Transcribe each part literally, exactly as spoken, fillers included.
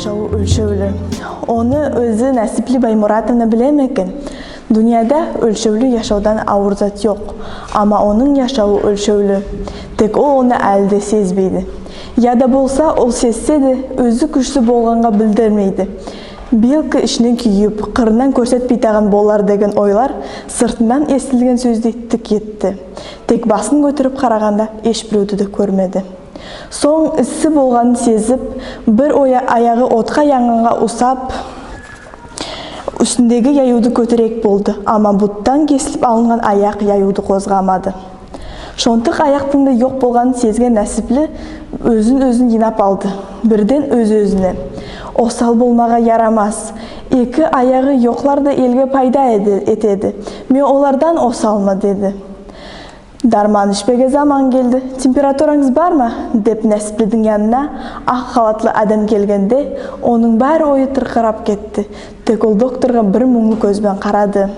Яшавы оьлшевли. Оны оьзи Насипли Баймуратовна билеме экен? Дуныяда оьлшевли яшавдан авыр зат йок. Ама онынъ яшавы оьлшевли. Тек ол оны аьли де сезбейди. Я да болса, ол сезсе де, оьзи куьшли болганга билдирмейди. Белки, ишиннен куьйип, кырыннан коьрсетпейтаган болар деген ойлар сыртыннан эситилген соьздей тик этти. Тек басын коьтерип караганда, эш биревди де коьрмеди. Сонъ исси болганын сезип, бир оя- аягы отка янганга усап, уьстиндеги яювды коьтереек болды. Ама буттан кесилип алынган аяк яювды козгамады. Шонтык аяктынъ да йок болганын сезген Насипли оьзин-оьзи йыйнап алды. Бирден оьз-оьзине: «Осал болмага ярамас. Эки аягы йоклар да элге пайда эди- этеди. Мен олардан осалма?» — деди. «Дарман ишпеге заман келди. Температуранъыз барма?» — деп Насиплидинъ янына ак халатлы аьдем келгенде, онынъ бар ойы тыркырап кетти. Тек ол докторга бир мунълы коьз бен карады.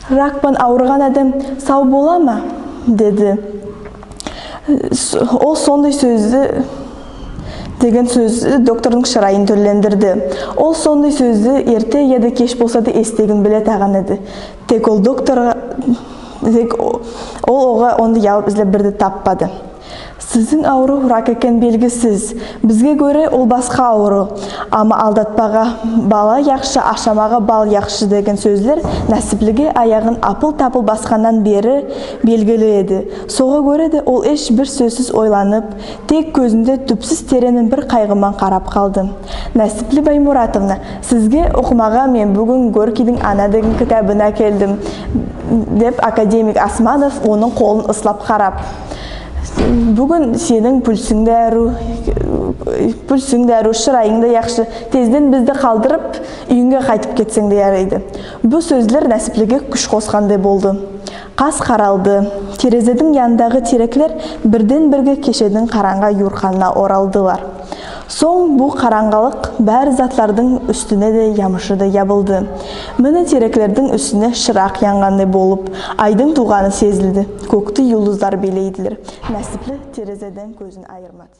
«Рак пан авырыган аьдем сав болама?» — деди. С- ол сондай соьзди деген соьз доктордынъ шырайын туьрлендирди. Ол сондай соьзди эрте я да кеш болса да эситегенин билетаган эди. Тек ол докторга, тек о- ол ога онды ялып излеп бир де таппады. «Сиздинъ авырув рак экени белгисиз. Бизге коьре ол баска авырув. Ама алдатпага бала яхшы, ашамага бал яхшы» деген соьзлер Насиплиге аягын апыл-тапыл басканнан бери белгили эди. Сога коьре де ол эш бир соьзсиз ойланып, тек коьзинде туьпсиз тереннен бир кайгы ман карап калды. «Насипли Баймуратовна, сизге окымага мен буьгуьн Горькийдинъ «Ана» деген китабын аькелдим», — деп академик Османов онынъ колын ыслап карап. «Буьгуьн сенинъ пульсинъ де аьруьв, пульсинъ де аьруьв, шырайынъ да яхшы. Тезден бизди калдырып, уьйинъе кайтып кетсенъ де ярайды». Бу соьзлер Насиплиге куьш коскандай болды. Кас каралды. Терезединъ янындагы тереклер бирден-бирге кешединъ каранъа юрканына оралдылар. Сонъ бу каранъалык баьри затлардынъ уьстине де ямышыдай ябылды. Мине тереклердинъ уьстине шырак янгандай болып, айдынъ тувганы сезилди. Коькти юлдызлар бийлейдилер. Насипли терезеден коьзин айырмады.